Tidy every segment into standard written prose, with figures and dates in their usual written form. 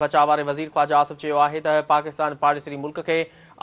بچاء واري وزير خواجه آصف چيو آهي ته پاڪستان پاڙيسري ملڪ کي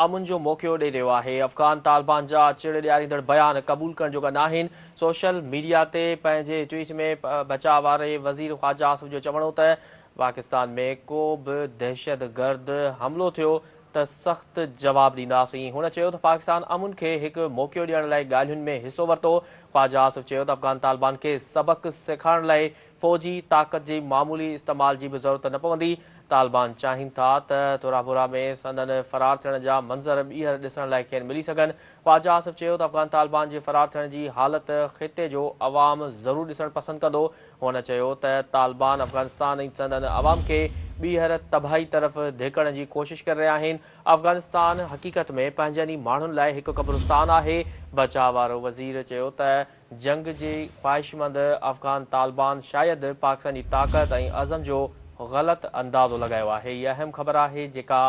امن جو موقعو ڏئي رهيو آهي، افغان طالبان جا چڙ ڏياريندڙ بيان قبول ڪرڻ جوڳا ناهن. سوشل ميڊيا تي پنهنجي ٽوئيٽ ۾ بچاء واري وزير خواجه آصف جو چوڻ هو ته پاڪستان ۾ ڪو به دهشتگرد حملو ٿيو ته سخت جواب ڏينداسين. هن چيو ته پاڪستان امن کي هڪ موقعو ڏيڻ لاء ڳالهين ۾ حصو ورتو. خواجه آصف چيو ته افغان طالبان کي سبق سيکارڻ لاء فوجي طاقت جي معمولي استعمال جي به ضرورت نه پوندي، طالبان چاهين ٿا ته تورابورا ۾ سندن فرار ٿيڻ جا منظر ٻيهر ڏسڻ لاء کين ملي سگهن. خواجه آصف چيو ته افغان طالبان جي فرار ٿيڻ جي حالت خطي جو عوام ضرور ڏسڻ پسند ڪندو. هن چيو ته طالبان افغانستان ۽ سندن عوام کي ٻيهر تباهي طرف ڌڪڻ جي ڪوشش ڪري رهيا آهن، افغانستان حقيقت ۾ پنهنجن ئي ماڻهن لاء هڪ قبرستان آهي. بچاء وارو وزير چيو ته جنگ جي خواهشمند افغان طالبان شايد پاڪستان جي طاقت ۽ عزم جو غلط اندازو لڳايو آهي. هي اهم خبر آهي جيڪا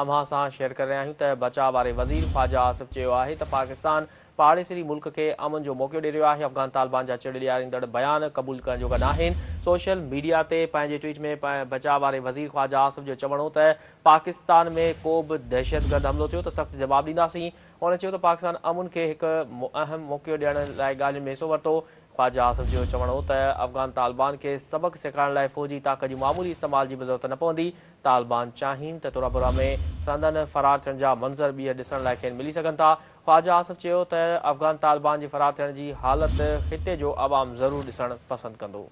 اوهان سان شيئر ڪري رهيا آهيون ته بچاء واري وزير خواجه آصف چيو آهي ته پاڪستان پاڙيسري ملڪ کي امن جو موقعو ڏئي رهيو آهي، افغان طالبان جا چڙ ڏياريندڙ بيان قبول ڪرڻ جوڳا ناهن. سوشل ميڊيا تي پنهنجي ٽوئيٽ ۾ بچاء واري وزير خواجه آصف جو چوڻ هو ته پاڪستان ۾ ڪو به دهشتگرد حملو ٿيو ته سخت جواب ڏينداسين. هن چيو ته پاڪستان امن کي هڪ اهم موقعو ڏيڻ لاء ڳالهين ۾ حصو ورتو. خواجه آصف جو چوڻ هو ته افغان طالبان کي سبق سيکارڻ لاء فوجي طاقت جي معمولي استعمال جي به ضرورت نه پوندي، طالبان چاهين ته تورابورا ۾ سندن فرار ٿيڻ جا منظر ٻيهر ڏسڻ لاء کين ملي سگهن ٿا. خواجه آصف چيو ته افغان طالبان جي فرار ٿيڻ جي حالت خطي جو عوام ضرور ڏسڻ پسند ڪندو.